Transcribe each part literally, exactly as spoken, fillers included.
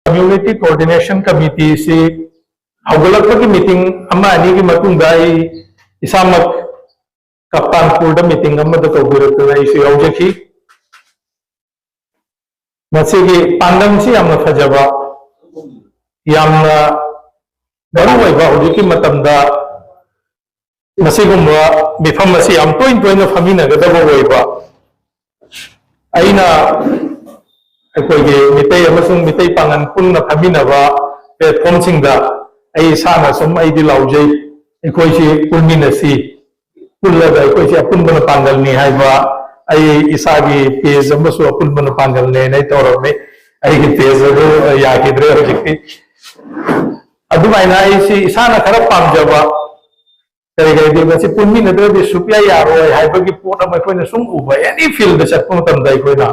Community Coordination Committee ꯁꯤ ꯍꯧꯒꯠꯂꯛꯄꯒꯤ meeting ꯑꯃ ꯑꯅꯤꯒꯤ ꯃꯇꯨꯡꯗ ꯑꯩ ꯏꯁꯥꯃꯛ ꯀꯞꯇꯥꯟꯄꯨꯔꯗ ꯃꯤꯇꯤꯡ ꯑꯃꯗ ꯀꯧꯕꯤꯔꯛꯇꯅ ꯑꯩꯁꯨ ꯌꯥꯎꯖꯈꯤ꯫ ꯃꯁꯤꯒꯤ ꯄꯥꯟꯗꯝꯁꯤ ꯌꯥꯝꯅ ꯐꯖꯕ, ꯌꯥꯝꯅ ꯃꯔꯨ ꯑꯣꯏꯕ ꯍꯧꯖꯤꯛꯀꯤ ꯃꯇꯝꯗ ꯃꯁꯤꯒꯨꯝꯕ ꯃꯤꯐꯝ ꯑꯁꯤ ꯌꯥꯝ ꯇꯣꯏꯅ ꯇꯣꯏꯅ ꯐꯝꯃꯤꯟꯅꯒꯗꯕ ꯑꯣꯏꯕ꯫ ꯑꯩꯅ ꯑꯩꯈꯣꯏꯒꯤ ꯃꯤꯇꯩ ꯑꯃꯁꯨꯡ ꯃꯤꯇꯩ ꯄꯥꯉꯜ ꯄꯨꯟꯅ ꯐꯝꯃꯤꯟꯅꯕ platformꯁꯤꯡꯗ ꯑꯩ ꯏꯁꯥꯅ ꯁꯨꯝ ꯑꯩꯗꯤ ꯂꯥꯎꯖꯩ, ꯑꯩꯈꯣꯏꯁꯤ ꯄꯨꯟꯃꯤꯟꯅꯁꯤ, ꯄꯨꯜꯂꯒ ꯑꯩꯈꯣꯏꯁꯦ ꯑꯄꯨꯟꯕꯅ ꯄꯥꯡꯒꯜꯅꯤ ꯍꯥꯏꯕ ꯑꯩ ꯏꯁꯥꯒꯤ page ꯑꯃꯁꯨ ꯑꯄꯨꯟꯕꯅ ꯄꯥꯡꯒꯜꯅꯦꯅ ꯑꯩ ꯇꯧꯔꯝꯃꯤ꯫ ꯑꯩꯒꯤ page ꯑꯗꯨ ꯌꯥꯈꯤꯗ꯭ꯔꯦ ꯍꯧꯖꯤꯛꯇꯤ꯫ ꯑꯗꯨꯃꯥꯏꯅ ꯑꯩꯁꯤ ꯏꯁꯥꯅ ꯈꯔ ꯄꯥꯝꯖꯕ ꯀꯔꯤ ꯀꯔꯤꯗꯤ ꯃꯁꯤ ꯄꯨꯟꯃꯤꯟꯅꯗ꯭ꯔꯗꯤ ꯁꯨꯛꯌꯥ ꯌꯥꯔꯣꯏ ꯍꯥꯏꯕꯒꯤ ꯄꯣꯠ ꯑꯃ ꯑꯩꯈꯣꯏꯅ ꯁꯨꯝ ꯎꯕ, any fieldꯗ ꯆꯠꯄ ꯃꯇꯝꯗ ꯑꯩꯈꯣꯏꯅ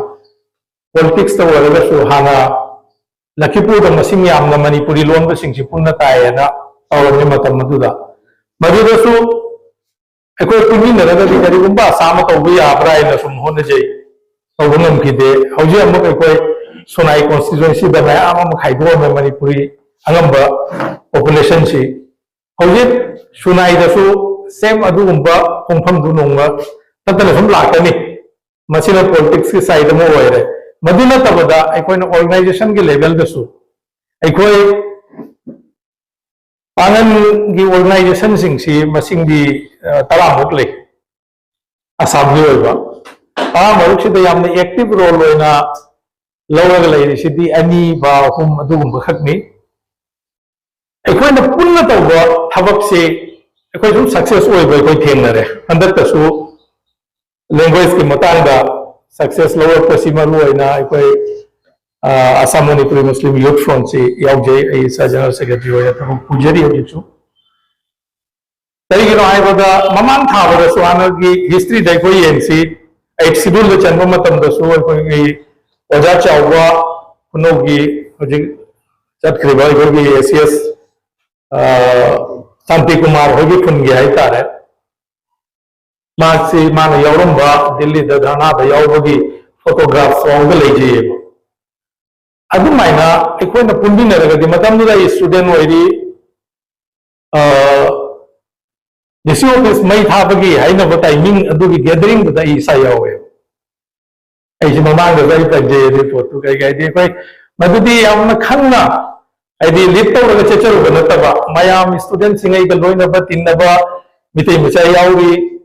politicsꯇ ꯑꯣꯏꯔꯒꯁꯨ ꯍꯥꯟꯅ ꯂꯈꯤꯄꯨꯔꯗ ꯃꯁꯤꯡ ꯌꯥꯝꯅ ꯃꯅꯤꯄꯨꯔꯤ ꯂꯣꯟꯕꯁꯤꯡꯁꯤ ꯄꯨꯟꯅ ꯇꯥꯏꯌꯦꯅ ꯇꯧꯔꯝꯃꯤ ꯃꯇꯝ ꯑꯗꯨꯗ꯫ ꯃꯗꯨꯗꯁꯨ ꯑꯩꯈꯣꯏ ꯄꯨꯟꯃꯤꯟꯅꯔꯒꯗꯤ ꯀꯔꯤꯒꯨꯝꯕ ꯑꯁꯥ ꯑꯃ ꯇꯧꯕ ꯌꯥꯕ꯭ꯔꯥ ꯍꯥꯏꯅ ꯁꯨꯝ ꯍꯣꯠꯅꯖꯩ, ꯇꯧꯕ ꯉꯝꯈꯤꯗꯦ꯫ ꯍꯧꯖꯤꯛ ꯑꯃꯨꯛ ꯑꯩꯈꯣꯏ ꯁꯣꯅꯥꯏ constituencyꯗ ꯃꯌꯥꯝ ꯑꯃ ꯈꯥꯏꯗꯣꯛꯑꯝꯃꯦ, ꯃꯅꯤꯄꯨꯔꯤ ꯑꯉꯝꯕ populationꯁꯤ꯫ ꯍꯧꯖꯤꯛ ꯁꯨꯅꯥꯏꯗꯁꯨ same ꯑꯗꯨꯒꯨꯝꯕ ꯈꯣꯡꯐꯝꯗꯨ ꯅꯣꯡꯃ ꯅꯠꯇꯅ ꯁꯨꯝ ꯂꯥꯛꯀꯅꯤ꯫ ꯃꯁꯤꯅ politicsꯀꯤ side ꯑꯃ ꯑꯣꯏꯔꯦ꯫ ꯃꯗꯨ ꯅꯠꯇꯕꯗ ꯑꯩꯈꯣꯏꯅ organizationꯒꯤ levelꯗꯁꯨ ꯑꯩꯈꯣꯏ ꯄꯥꯡꯒꯜꯒꯤ organizationꯁꯤꯡꯁꯤ ꯃꯁꯤꯡꯗꯤ, ꯑ, ꯇꯔꯥꯃꯨꯛ ꯂꯩ ꯑꯁꯥꯝꯒꯤ ꯑꯣꯏꯕ꯫ ꯇꯔꯥꯃꯔꯨꯛꯁꯤꯗ ꯌꯥꯝꯅ active role ꯑꯣꯏꯅ ꯂꯧꯔꯒ ꯂꯩꯔꯤꯁꯤꯗꯤ ꯑꯅꯤ ꯐꯥ ꯑꯍꯨꯝ ꯑꯗꯨꯒꯨꯝꯕ ꯈꯛꯅꯤ꯫ ꯑꯩꯈꯣꯏꯅ ꯄꯨꯟꯅ ꯇꯧꯕ ꯊꯕꯛꯁꯤ ꯑꯩꯈꯣꯏ ꯁꯨꯝ success ꯑꯣꯏꯕ ꯑꯩꯈꯣꯏ ꯊꯦꯡꯅꯔꯦ꯫ ꯍꯟꯗꯛꯇꯁꯨ languageꯀꯤ ꯃꯇꯥꯡꯗ success ꯂꯧꯔꯛꯄꯁꯤ ꯃꯔꯨ ꯑꯣꯏꯅ ꯑꯩꯈꯣꯏ, ꯑ, Assam Manipuri Muslim Youth Frontꯁꯤ ꯌꯥꯎꯖꯩ꯫ ꯑꯩ ꯏꯁꯥ general secretary ꯑꯣꯏꯅ ꯊꯕꯛ ꯄꯨꯖꯔꯤ ꯍꯧꯖꯤꯛꯁꯨ꯫ ꯀꯔꯤꯒꯤꯅꯣ ꯍꯥꯏꯕꯗ ꯃꯃꯥꯡ ꯊꯥꯕꯗꯁꯨ ꯍꯥꯟꯅꯒꯤ historyꯗ ꯑꯩꯈꯣꯏ ꯌꯦꯡꯁꯤ, eighth scheduleꯗ ꯆꯟꯕ ꯃꯇꯝꯗꯁꯨ ꯑꯩꯈꯣꯏꯒꯤ ꯑꯣꯖꯥ ꯆꯥꯎꯕ ꯈꯨꯅꯧꯒꯤ ꯍꯧꯖꯤꯛ ꯆꯠꯈ꯭ꯔꯤꯕ ꯑꯩꯈꯣꯏꯒꯤ ACS, ꯑ, ꯁꯥꯟꯇꯤ ꯀꯨꯃꯥꯔ ꯍꯣꯏꯒꯤ ꯈꯨꯟꯒꯤ ꯍꯥꯏꯇꯥꯔꯦ, ꯃꯥꯁꯤ ꯃꯥꯅ ꯌꯥꯎꯔꯝꯕ ꯗꯤꯜꯂꯤꯗ ꯙꯔꯅꯥꯗ ꯌꯥꯎꯕꯒꯤ photograph ꯐꯥꯎꯕ ꯂꯩꯖꯩꯌꯦꯕ꯫ ꯑꯗꯨꯃꯥꯏꯅ ꯑꯩꯈꯣꯏꯅ ꯄꯨꯟꯃꯤꯟꯅꯔꯒꯗꯤ, ꯃꯇꯝꯗꯨꯗ ꯑꯩ ꯁ꯭ꯇꯨꯗꯦꯟ ꯑꯣꯏꯔꯤ, ꯗꯤ ꯁꯤ ꯑꯣꯐꯤꯁ ꯃꯩ ꯊꯥꯕꯒꯤ ꯍꯥꯏꯅꯕ ꯇꯥꯏꯃꯤꯡ ꯑꯗꯨꯒꯤ ꯒꯦꯗꯔꯤꯡꯗꯨꯗ ꯑꯩ ꯏꯁꯥ ꯌꯥꯎꯋꯦ꯫ ꯑꯩꯁꯤ ꯃꯃꯥꯡꯗꯁꯨ ꯑꯩ ꯄꯟꯖꯩ ꯑꯗꯨꯒꯤ ꯄꯣꯠꯇꯨ꯫ ꯀꯩꯒꯤ ꯍꯥꯏꯗꯤ, ꯑꯩꯈꯣꯏ ꯃꯗꯨꯗꯤ ꯌꯥꯝꯅ ꯈꯪꯅ, ꯍꯥꯏꯗꯤ, ꯂꯤꯗ ꯇꯧꯔꯒ ꯆꯠꯆꯔꯨꯕ ꯅꯠꯇꯕ, ꯃꯌꯥꯝ ꯁ꯭ꯇꯨꯗꯦꯟꯁꯤꯡ ꯑꯩꯒ ꯂꯣꯏꯅꯕ ꯇꯤꯟꯅꯕ ꯃꯤꯇꯩ ꯃꯆꯥ ꯌꯥꯎꯔꯤ꯫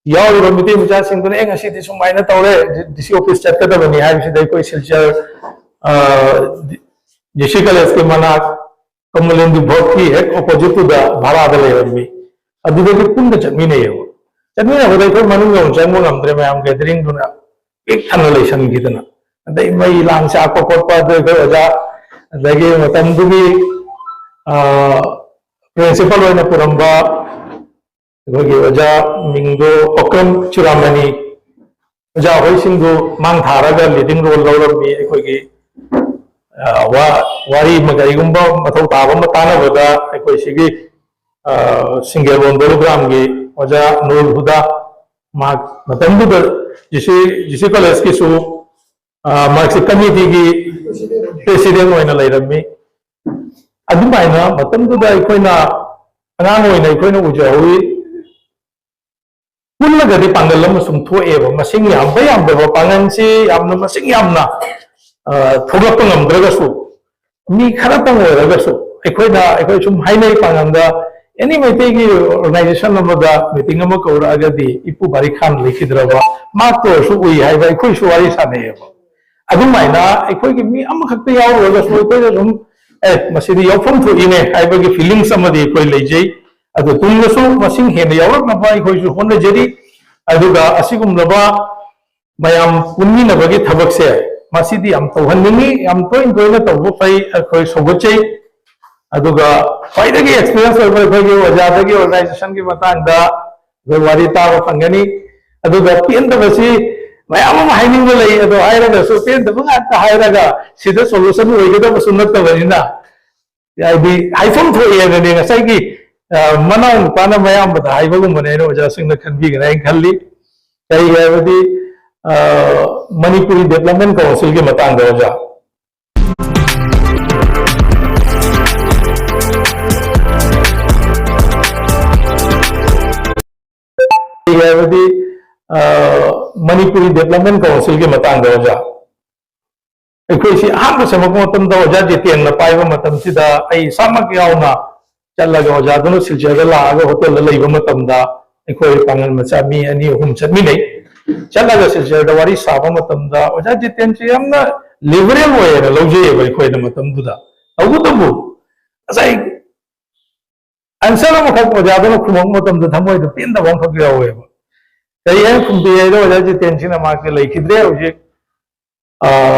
ꯌꯥꯎꯔꯤꯕ ꯃꯤꯇꯩ ꯃꯆꯥꯁꯤꯡꯗꯨꯅ, "ꯑꯦ, ꯉꯁꯤꯗꯤ ꯁꯨꯃꯥꯏꯅ ꯇꯧꯔꯦ, ꯗꯤ ꯁꯤ ꯑꯣꯐꯤꯁ ꯆꯠꯀꯗꯕꯅꯤ" ꯍꯥꯏꯕꯁꯤꯗ ꯑꯩꯈꯣꯏ ꯁꯤꯜꯆꯔ, ꯑ, ꯗꯤ ꯁꯤ ꯀꯣꯂꯦꯖꯀꯤ ꯃꯅꯥꯛ, ꯀꯃꯂꯦꯟꯗꯨ ꯚꯣꯠꯀꯤ ꯍꯦꯛ ꯑꯣꯄꯣꯖꯤꯠꯇꯨꯗ ꯚꯔꯥꯗ ꯂꯩꯔꯝꯃꯤ꯫ ꯑꯗꯨꯗꯒꯤ ꯄꯨꯟꯅ ꯆꯠꯃꯤꯟꯅꯩꯌꯦꯕ꯫ ꯆꯠꯃꯤꯟꯅꯕꯗ ꯑꯩꯈꯣꯏ ꯃꯅꯨꯡ ꯌꯧꯅ ꯆꯪꯕ ꯉꯝꯗ꯭ꯔꯦ, ꯃꯌꯥꯝ ꯒꯦꯗꯔꯤꯡꯗꯨꯅ ꯄꯤꯛ ꯊꯟꯅ ꯂꯩꯁꯟꯈꯤꯗꯅ꯫ ꯑꯗꯩ ꯃꯩ ꯂꯥꯡ ꯆꯥꯛꯄ ꯈꯣꯠꯄ, ꯑꯗꯨ ꯑꯩꯈꯣꯏ ꯑꯣꯖꯥ, ꯑꯗꯒꯤ ꯃꯇꯝꯗꯨꯒꯤ, ꯑ, ꯄ꯭ꯔꯤꯟꯁꯤꯄꯥꯜ ꯑꯣꯏꯅ ꯄꯨꯔꯝꯕ ꯑꯩꯈꯣꯏꯒꯤ ꯑꯣꯖꯥ ꯃꯤꯡꯗꯣ ꯄꯀ꯭ꯔꯝ ꯆꯨꯔꯥꯃꯅꯤ, ꯑꯣꯖꯥ ꯍꯣꯏꯁꯤꯡꯗꯨ ꯃꯥꯡ ꯊꯥꯔꯒ ꯂꯤꯗꯤꯡ ꯔꯣꯜ ꯂꯧꯔꯝꯃꯤ꯫ ꯑꯩꯈꯣꯏꯒꯤ, ꯑ, ꯋꯥ-, ꯋꯥꯔꯤ ꯑꯃ ꯀꯔꯤꯒꯨꯝꯕ ꯃꯊꯧ ꯇꯥꯕ ꯑꯃ ꯇꯥꯟꯅꯕꯗ ꯑꯩꯈꯣꯏ ꯁꯤꯒꯤ, ꯑ, ꯁꯤꯡꯒꯦꯔꯣꯟ ꯕꯣꯂꯨꯒ꯭ꯔꯥꯝꯒꯤ ꯑꯣꯖꯥ ꯅꯨꯔ ꯍꯨꯗꯥ, ꯃꯍꯥꯛ ꯃꯇꯝꯗꯨꯗ ꯖꯤ ꯁꯤ, ꯖꯤ ꯁꯤ ꯀꯣꯂꯦꯖꯀꯤꯁꯨ, ꯑ, ꯃꯍꯥꯛꯁꯤ ꯀꯃꯤꯇꯤꯒꯤ ꯄ꯭ꯔꯦꯁꯤꯗꯦꯟ ꯑꯣꯏꯅ ꯂꯩꯔꯝꯃꯤ꯫ ꯑꯗꯨꯃꯥꯏꯅ ꯃꯇꯝꯗꯨꯗ ꯑꯩꯈꯣꯏꯅ ꯑꯉꯥꯡ ꯑꯣꯏꯅ ꯑꯩꯈꯣꯏꯅ ꯎꯖꯍꯧꯋꯤ꯫ ꯄꯨꯜꯂꯒꯗꯤ ꯄꯥꯡꯒꯜ ꯑꯃ ꯁꯨꯝ ꯊꯣꯛꯑꯦꯕ꯫ ꯃꯁꯤꯡ ꯌꯥꯝꯕ ꯌꯥꯝꯗꯕ, ꯄꯥꯡꯒꯜꯁꯤ ꯌꯥꯝꯅ ꯃꯁꯤꯡ ꯌꯥꯝꯅ, ꯑ, ꯊꯣꯛꯂꯛꯄ ꯉꯝꯗ꯭ꯔꯒꯁꯨ, ꯃꯤ ꯈꯔꯇꯪ ꯑꯣꯏꯔꯒꯁꯨ, ꯑꯩꯈꯣꯏꯅ, ꯑꯩꯈꯣꯏ ꯁꯨꯝ ꯍꯥꯏꯅꯩ ꯄꯥꯡꯒꯜꯗ, ꯑꯦꯅꯤ ꯃꯩꯇꯩꯒꯤ ꯑꯣꯔꯒꯅꯥꯏꯖꯦꯁꯟ ꯑꯃꯗ ꯃꯤꯇꯤꯡ ꯑꯃ ꯀꯧꯔꯛꯑꯒꯗꯤ ꯏꯄꯨ ꯕꯥꯔꯤ ꯈꯥꯟ ꯂꯩꯈꯤꯗ꯭ꯔꯕ, ꯃꯍꯥꯛꯇ ꯑꯣꯏꯔꯁꯨ ꯎꯏ ꯍꯥꯏꯕ ꯑꯩꯈꯣꯏꯁꯨ ꯋꯥꯔꯤ ꯁꯥꯟꯅꯩꯌꯦꯕ꯫ ꯑꯗꯨꯃꯥꯏꯅ ꯑꯩꯈꯣꯏꯒꯤ ꯃꯤ ꯑꯃꯈꯛꯇ ꯌꯥꯎꯔꯨꯔꯒꯁꯨ ꯑꯩꯈꯣꯏꯗ ꯁꯨꯝ, "ꯑꯦ, ꯃꯁꯤꯗꯤ ꯌꯥꯎꯐꯝ ꯊꯣꯛꯏꯅꯦ" ꯍꯥꯏꯕꯒꯤ ꯐꯤꯂꯤꯡꯁ ꯑꯃꯗꯤ ꯑꯩꯈꯣꯏ ꯂꯩꯖꯩ꯫ ꯑꯗꯨ ꯇꯨꯡꯗꯁꯨ ꯃꯁꯤꯡ ꯍꯦꯟꯅ ꯌꯥꯎꯔꯛꯅꯕ ꯑꯩꯈꯣꯏꯁꯨ ꯍꯣꯠꯅꯖꯔꯤ꯫ ꯑꯗꯨꯒ ꯑꯁꯤꯒꯨꯝꯂꯕ ꯃꯌꯥꯝ ꯄꯨꯟꯃꯤꯟꯅꯕꯒꯤ ꯊꯕꯛꯁꯦ, ꯃꯁꯤꯗꯤ ꯌꯥꯝ ꯇꯧꯍꯟꯅꯤꯡꯉꯤ, ꯌꯥꯝ ꯇꯣꯏꯅ ꯇꯣꯏꯅ ꯇꯧꯕ ꯐꯩ, ꯑꯩꯈꯣꯏ ꯁꯧꯒꯠꯆꯩ꯫ ꯑꯗꯨꯒ ꯈ꯭ꯋꯥꯏꯗꯒꯤ ꯑꯦꯛꯁꯄꯤꯔꯤꯌꯦꯟꯁ ꯑꯣꯏꯕ ꯑꯩꯈꯣꯏꯒꯤ ꯑꯣꯖꯥꯗꯒꯤ ꯑꯣꯔꯒꯅꯥꯏꯖꯦꯁꯟꯒꯤ ꯃꯇꯥꯡꯗ ꯑꯩꯈꯣꯏ ꯋꯥꯔꯤ ꯇꯥꯕ ꯐꯪꯒꯅꯤ꯫ ꯑꯗꯨꯒ ꯄꯦꯟꯗꯕꯁꯤ ꯃꯌꯥꯝ ꯑꯃ ꯍꯥꯏꯅꯤꯡꯕ ꯂꯩ, ꯑꯗꯣ ꯍꯥꯏꯔꯒꯁꯨ ꯄꯦꯟꯗꯕ ꯉꯥꯛꯇ ꯍꯥꯏꯔꯒ ꯁꯤꯗ ꯁꯣꯂꯨꯁꯟ ꯑꯣꯏꯒꯗꯕꯁꯨ ꯅꯠꯇꯕꯅꯤꯅ, ꯍꯥꯏꯗꯤ ꯍꯥꯏꯐꯝ ꯊꯣꯛꯑꯦꯅꯅꯦ ꯉꯁꯥꯏꯒꯤ, ꯑ, ꯃꯅꯥꯎ ꯅꯨꯄꯥꯅ ꯃꯌꯥꯝꯕꯗ ꯍꯥꯏꯕꯒꯨꯝꯕꯅꯦ ꯍꯥꯏꯅ ꯑꯣꯖꯥꯁꯤꯡꯅ ꯈꯟꯕꯤꯒꯅꯤ ꯍꯥꯏꯅ ꯈꯜꯂꯤ꯫ ꯀꯔꯤꯒꯤ ꯍꯥꯏꯕꯗꯤ, ꯑ, ꯃꯅꯤꯄꯨꯔꯤ ꯗꯦꯕꯂꯞꯃꯦꯟ ꯀꯥꯎꯟꯁꯤꯜꯒꯤ ꯃꯇꯥꯡꯗ ꯑꯣꯖꯥ, ꯃꯅꯤꯄꯨꯔꯤ ꯗꯦꯕꯂꯞꯃꯦꯟ ꯀꯥꯎꯟꯁꯤꯜꯒꯤ ꯃꯇꯥꯡꯗ ꯑꯣꯖꯥ, ꯑꯩꯈꯣꯏꯁꯤ ꯑꯍꯥꯟꯕ ꯁꯦꯝꯃꯛꯄ ꯃꯇꯝꯗ ꯑꯣꯖꯥ ꯖꯤꯇꯦꯟꯅ ꯄꯥꯏꯕ ꯃꯇꯝꯁꯤꯗ ꯑꯩ ꯏꯁꯥꯃꯛ ꯌꯥꯎꯅ ꯆꯠꯂꯒ, ꯑꯣꯖꯥꯗꯨꯅ ꯁꯤꯜꯆꯔꯗ ꯂꯥꯛꯑꯒ ꯍꯣꯇꯦꯜꯗ ꯂꯩꯕ ꯃꯇꯝꯗ ꯑꯩꯈꯣꯏ ꯄꯥꯡꯒꯜ ꯃꯆꯥ ꯃꯤ ꯑꯅꯤ ꯑꯍꯨꯝ ꯆꯠꯃꯤꯟꯅꯩ꯫ ꯆꯠꯂꯒ ꯁꯤꯜꯆꯔꯗ ꯋꯥꯔꯤ ꯁꯥꯕ ꯃꯇꯝꯗ ꯑꯣꯖꯥ ꯖꯤꯇꯦꯟꯁꯤ ꯌꯥꯝꯅ ꯂꯤꯕꯔꯦꯜ ꯑꯣꯏꯌꯦꯅ ꯂꯧꯖꯩꯑꯕ ꯑꯩꯈꯣꯏꯅ ꯃꯇꯝꯗꯨꯗ꯫ ꯇꯧꯕꯇꯕꯨ ꯉꯁꯥꯏ ꯑꯟꯁꯔ ꯑꯃꯈꯛ ꯑꯣꯖꯥꯗꯨꯅ ꯈꯨꯝꯃꯛꯄ ꯃꯇꯝꯗ ꯊꯃꯣꯏꯗ ꯄꯦꯟꯗꯕ ꯑꯃꯈꯛ ꯌꯥꯎꯋꯦꯕ꯫ ꯀꯔꯤ ꯍꯥꯏꯅ ꯈꯨꯝꯕꯤ ꯍꯥꯏꯗ ꯑꯣꯖꯥ ꯖꯤꯇꯦꯟꯁꯤꯅ ꯃꯍꯥꯛꯇꯤ ꯂꯩꯈꯤꯗ꯭ꯔꯦ ꯍꯧꯖꯤꯛ꯫ ꯑ,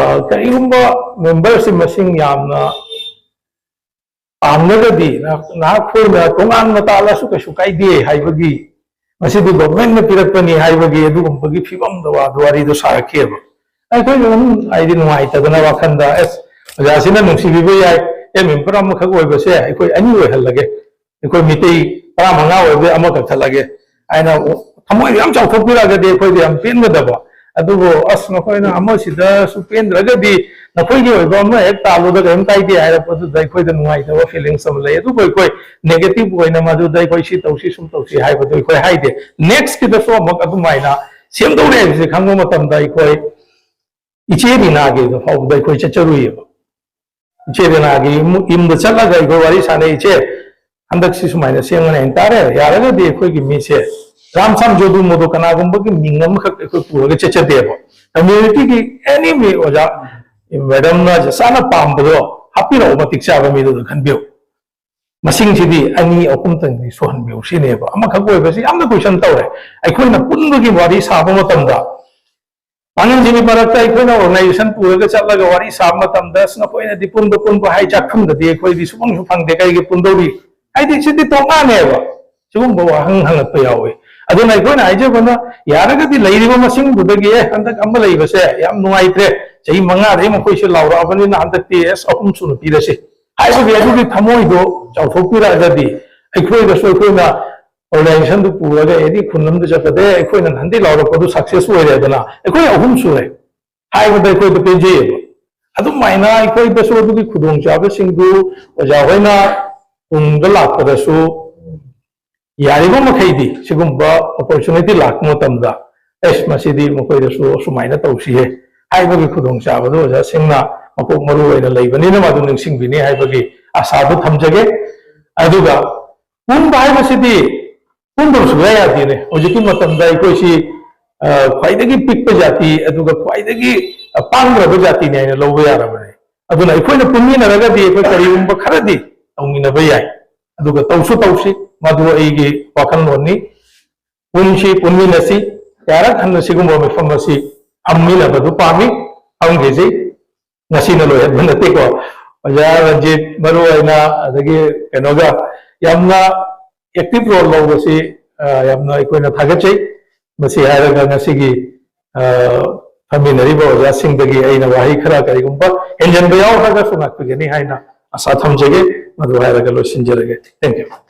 ꯀꯔꯤꯒꯨꯝꯕ ꯃꯦꯝꯕꯔꯁꯤ ꯃꯁꯤꯡ ꯌꯥꯝꯅ ꯄꯥꯝꯂꯒꯗꯤ ꯅꯍꯥꯛ-, ꯅꯍꯥꯛꯈꯣꯏꯅ ꯇꯣꯉꯥꯟꯅ ꯇꯥꯜꯂꯁꯨ ꯀꯩꯁꯨ ꯀꯥꯏꯗꯦ ꯍꯥꯏꯕꯒꯤ, ꯃꯁꯤꯗꯤ ꯒꯣꯚꯔꯟꯃꯦꯟꯠꯅ ꯄꯤꯔꯛꯄꯅꯤ ꯍꯥꯏꯕꯒꯤ ꯑꯗꯨꯒꯨꯝꯕꯒꯤ ꯐꯤꯕꯝꯗ ꯋꯥꯗꯨ, ꯋꯥꯔꯤꯗꯨ ꯁꯥꯔꯛꯈꯤꯑꯕ꯫ ꯑꯩꯈꯣꯏꯁꯨ ꯑꯗꯨꯝ ꯍꯥꯏꯗꯤ ꯅꯨꯡꯉꯥꯏꯇꯗꯅ ꯋꯥꯈꯜꯗ, "ꯑꯁ, ꯑꯣꯖꯥꯁꯤꯅ ꯅꯨꯡꯁꯤꯕꯤꯕ ꯌꯥꯏ, ꯑꯦ, ꯃꯦꯝꯕꯔ ꯑꯃꯈꯛ ꯑꯣꯏꯕꯁꯦ ꯑꯩꯈꯣꯏ ꯑꯅꯤ ꯑꯣꯏꯍꯜꯂꯒꯦ, ꯑꯩꯈꯣꯏ ꯃꯤꯇꯩ ꯇꯔꯥꯃꯉꯥ ꯑꯣꯏꯕꯗꯩ ꯑꯃ ꯀꯛꯊꯠꯂꯒꯦ" ꯍꯥꯏꯅ ꯊꯃꯣꯏ ꯌꯥꯝ ꯆꯥꯎꯊꯣꯛꯄꯤꯔꯛꯑꯒꯗꯤ ꯑꯩꯈꯣꯏꯗ ꯌꯥꯝ ꯄꯦꯟꯒꯗꯕ꯫ ꯑꯗꯨꯕꯨ ꯑꯁ, ꯅꯈꯣꯏꯅ ꯑꯃꯁꯤꯗꯁꯨ ꯄꯦꯟꯗ꯭ꯔꯒꯗꯤ ꯅꯈꯣꯏꯒꯤ ꯑꯣꯏꯕ ꯑꯃ ꯍꯦꯛ ꯇꯥꯜꯂꯨꯗ ꯀꯔꯤꯝ ꯀꯥꯏꯗꯦ ꯍꯥꯏꯔꯛꯄꯗꯨꯗ ꯑꯩꯈꯣꯏꯗ ꯅꯨꯡꯉꯥꯏꯇꯕ ꯐꯤꯂꯤꯡꯁ ꯑꯃ ꯂꯩ꯫ ꯑꯗꯨꯕꯨ ꯑꯩꯈꯣꯏ ꯅꯦꯒꯦꯇꯤꯚ ꯑꯣꯏꯅ ꯃꯗꯨꯗ ꯑꯩꯈꯣꯏ ꯁꯤ ꯇꯧꯁꯤ, ꯁꯨꯝ ꯇꯧꯁꯤ ꯍꯥꯏꯕꯗꯨ ꯑꯩꯈꯣꯏ ꯍꯥꯏꯗꯦ꯫ ꯅꯦꯛꯁꯀꯤꯗꯁꯨ ꯑꯃꯨꯛ ꯑꯗꯨꯃꯥꯏꯅ ꯁꯦꯝꯗꯧꯔꯦ ꯍꯥꯏꯕꯁꯤ ꯈꯪꯕ ꯃꯇꯝꯗ ꯑꯩꯈꯣꯏ ꯏꯆꯦ ꯔꯤꯅꯥꯒꯤꯗ ꯐꯥꯎꯕꯗ ꯑꯩꯈꯣꯏ ꯆꯠꯆꯔꯨꯏꯌꯦꯕ꯫ ꯏꯆꯦ ꯔꯤꯅꯥꯒꯤ ꯏꯃꯨ-, ꯌꯨꯝꯗ ꯆꯠꯂꯒ ꯑꯩꯈꯣꯏ ꯋꯥꯔꯤ ꯁꯥꯟꯅꯩ꯫ "ꯏꯆꯦ, ꯍꯟꯗꯛꯁꯤ ꯁꯨꯃꯥꯏꯅ ꯁꯦꯝꯒꯅꯤ ꯍꯥꯏꯇꯥꯔꯦ, ꯌꯥꯔꯒꯗꯤ ꯑꯩꯈꯣꯏꯒꯤ ꯃꯤꯁꯦ ꯔꯥꯝ ꯁꯥꯝ ꯖꯣꯗꯨ ꯃꯣꯗꯨ ꯀꯅꯥꯒꯨꯝꯕꯒꯤ ꯃꯤꯡ ꯑꯃꯈꯛ ꯑꯩꯈꯣꯏ ꯄꯨꯔꯒ ꯆꯠꯆꯗꯦꯕ꯫ ꯀꯝꯃ꯭ꯌꯨꯅꯤꯇꯤꯒꯤ ꯑꯦꯅꯤ ꯃꯤ, ꯑꯣꯖꯥ, ꯃꯦꯗꯝꯅ ꯆꯥꯅ ꯄꯥꯝꯕꯗꯣ ꯍꯥꯞꯄꯤꯔꯛꯑꯣ, ꯃꯇꯤꯛ ꯆꯥꯕ ꯃꯤꯗꯨꯗ ꯈꯟꯕꯤꯌꯨ꯫ ꯃꯁꯤꯡꯁꯤꯗꯤ ꯑꯅꯤ ꯑꯍꯨꯝꯇꯪꯗꯤ ꯁꯨꯍꯟꯕꯤꯌꯨ" ꯁꯤꯅꯦꯕ꯫ ꯑꯃꯈꯛ ꯑꯣꯏꯕꯁꯤ ꯌꯥꯝꯅ ꯀꯣꯏꯁꯟ ꯇꯧꯔꯦ꯫ ꯑꯩꯈꯣꯏꯅ ꯄꯨꯟꯕꯒꯤ ꯋꯥꯔꯤ ꯁꯥꯕ ꯃꯇꯝꯗ ꯄꯥꯡꯒꯜꯁꯤꯒꯤ ꯃꯔꯛꯇ ꯑꯩꯈꯣꯏꯅ ꯑꯣꯔꯒꯅꯥꯏꯖꯦꯁꯟ ꯄꯨꯔꯒ ꯆꯠꯂꯒ ꯋꯥꯔꯤ ꯁꯥꯕ ꯃꯇꯝꯗ, "ꯑꯁ, ꯅꯈꯣꯏꯅꯗꯤ ꯄꯨꯟꯕ ꯄꯨꯟꯕ ꯍꯥꯏ, ꯆꯥꯛꯈꯨꯝꯗꯗꯤ ꯑꯩꯈꯣꯏꯗꯤ ꯁꯨꯐꯪꯁꯨ ꯐꯪꯗꯦ, ꯀꯔꯤꯒꯤ ꯄꯨꯟꯗꯧꯔꯤ?" ꯍꯥꯏꯗꯤ ꯁꯤꯗꯤ ꯇꯣꯉꯥꯟꯅꯦꯕ꯫ ꯁꯤꯒꯨꯝꯕ ꯋꯥꯍꯪ ꯍꯪꯉꯛꯄ ꯌꯥꯎꯋꯤ꯫ ꯑꯗꯨꯅ ꯑꯩꯈꯣꯏꯅ ꯍꯥꯏꯖꯕꯅ, ꯌꯥꯔꯒꯗꯤ ꯂꯩꯔꯤꯕ ꯃꯁꯤꯡꯗꯨꯗꯒꯤ, "ꯑꯦ, ꯍꯟꯗꯛ ꯑꯃ ꯂꯩꯕꯁꯦ ꯌꯥꯝ ꯅꯨꯡꯉꯥꯏꯇ꯭ꯔꯦ, ꯆꯍꯤ ꯃꯉꯥꯗꯒꯤ ꯃꯈꯣꯏꯁꯦ ꯂꯥꯎꯔꯛꯑꯕꯅꯤꯅ ꯍꯟꯗꯛꯇꯤ, ꯑꯦꯁ, ꯑꯍꯨꯝ ꯁꯨꯅ ꯄꯤꯔꯁꯤ" ꯍꯥꯏꯕꯒꯤ ꯑꯗꯨꯒꯤ ꯊꯃꯣꯏꯗꯣ ꯆꯥꯎꯊꯣꯛꯄꯤꯔꯛꯑꯒꯗꯤ, ꯑꯩꯈꯣꯏꯗꯁꯨ ꯑꯩꯈꯣꯏꯅ ꯑꯣꯔꯒꯅꯥꯏꯖꯦꯁꯟꯗꯨ ꯄꯨꯔꯒ ꯑꯦꯅꯤ ꯈꯨꯟ ꯑꯃꯗ ꯆꯠꯄꯗ, "ꯑꯦ, ꯑꯩꯈꯣꯏꯅ ꯅꯍꯥꯟꯗꯩ ꯂꯥꯎꯔꯛꯄꯗꯨ ꯁꯛꯁꯦꯁ ꯑꯣꯏꯔꯦꯗꯅ, ꯑꯩꯈꯣꯏ ꯑꯍꯨꯝ ꯁꯨꯔꯦ" ꯍꯥꯏꯕꯗ ꯑꯩꯈꯣꯏꯗ ꯄꯦꯟꯖꯩꯌꯦꯕ꯫ ꯑꯗꯨꯃꯥꯏꯅ ꯑꯩꯈꯣꯏꯗꯁꯨ ꯑꯗꯨꯒꯤ ꯈꯨꯗꯣꯡꯆꯥꯕꯁꯤꯡꯗꯨ ꯑꯣꯖꯥ ꯍꯣꯏꯅ ꯇꯨꯡꯗ ꯂꯥꯛꯄꯗꯁꯨ ꯌꯥꯔꯤꯕ ꯃꯈꯩꯗꯤ ꯁꯤꯒꯨꯝꯕ ꯑꯣꯄꯣꯔꯆꯨꯅꯤꯇꯤ ꯂꯥꯛꯄ ꯃꯇꯝꯗ ꯑꯦꯁ, ꯃꯁꯤꯗꯤ ꯃꯈꯣꯏꯗꯁꯨ ꯑꯁꯨꯃꯥꯏꯅ ꯇꯧꯁꯤꯍꯦ ꯍꯥꯏꯕꯒꯤ ꯈꯨꯗꯣꯡꯆꯥꯕꯗꯨ ꯑꯣꯖꯥꯁꯤꯡꯅ ꯃꯀꯣꯛ ꯃꯔꯨ ꯑꯣꯏꯅ ꯂꯩꯕꯅꯤꯅ ꯃꯗꯨ ꯅꯤꯡꯁꯤꯡꯕꯤꯅꯤ ꯍꯥꯏꯕꯒꯤ ꯑꯁꯥꯗꯨ ꯊꯝꯖꯒꯦ꯫ ꯑꯗꯨꯒ ꯄꯨꯟꯕ ꯍꯥꯏꯕꯁꯤꯗꯤ ꯄꯨꯟꯗꯕ ꯁꯨꯡꯌꯥ ꯌꯥꯗꯦꯅꯦ꯫ ꯍꯧꯖꯤꯛꯀꯤ ꯃꯇꯝꯗ ꯑꯩꯈꯣꯏꯁꯤ, ꯑ, ꯈ꯭ꯋꯥꯏꯗꯒꯤ ꯄꯤꯛꯄ ꯖꯥꯇꯤ, ꯑꯗꯨꯒ ꯈ꯭ꯋꯥꯏꯗꯒꯤ, ꯑ, ꯄꯥꯡꯗ꯭ꯔꯕ ꯖꯥꯇꯤꯅꯤ ꯍꯥꯏꯅ ꯂꯧꯕ ꯌꯥꯔꯕꯅꯦ꯫ ꯑꯗꯨꯅ ꯑꯩꯈꯣꯏꯅ ꯄꯨꯟꯃꯤꯟꯅꯔꯒꯗꯤ ꯑꯩꯈꯣꯏ ꯀꯔꯤꯒꯨꯝꯕ ꯈꯔꯗꯤ ꯇꯧꯃꯤꯟꯅꯕ ꯌꯥꯏ꯫ ꯑꯗꯨꯒ ꯇꯧꯁꯨ ꯇꯧꯁꯤ, ꯃꯗꯨ ꯑꯩꯒꯤ ꯋꯥꯈꯜꯂꯣꯟꯅꯤ꯫ ꯄꯨꯟꯁꯤ, ꯄꯨꯟꯃꯤꯟꯅꯁꯤ, ꯀꯌꯥꯔꯛ ꯍꯟꯅ ꯁꯤꯒꯨꯝꯕ ꯃꯤꯐꯝ ꯑꯁꯤ ꯐꯝꯃꯤꯟꯅꯕꯗꯨ ꯄꯥꯝꯃꯤ, ꯐꯝꯈꯤꯁꯤ꯫ ꯉꯁꯤꯅ ꯂꯣꯏꯍꯟꯕ ꯅꯠꯇꯦꯀꯣ꯫ ꯑꯣꯖꯥ ꯔꯟꯖꯤꯠ, ꯃꯔꯨ ꯑꯣꯏꯅ, ꯑꯗꯒꯤ ꯀꯩꯅꯣꯒ, ꯌꯥꯝꯅ active role ꯂꯧꯕꯁꯤ, ꯑ, ꯌꯥꯝꯅ ꯑꯩꯈꯣꯏꯅ ꯊꯥꯒꯠꯆꯩ꯫ ꯃꯁꯤ ꯍꯥꯏꯔꯒ ꯉꯁꯤꯒꯤ, ꯑ, ꯐꯝꯃꯤꯟꯅꯔꯤꯕ ꯑꯣꯖꯥꯁꯤꯡꯗꯒꯤ ꯑꯩꯅ ꯋꯥꯍꯩ ꯈꯔ ꯀꯔꯤꯒꯨꯝꯕ ꯍꯦꯟꯖꯟꯕ ꯌꯥꯎꯈ꯭ꯔꯒꯁꯨ ꯉꯥꯛꯄꯤꯒꯅꯤ ꯍꯥꯏꯅ ꯑꯁꯥ ꯊꯝꯖꯒꯦ꯫ ꯃꯗꯨ ꯍꯥꯏꯔꯒ ꯂꯣꯏꯁꯤꯟꯖꯔꯒꯦ꯫ Thank you꯫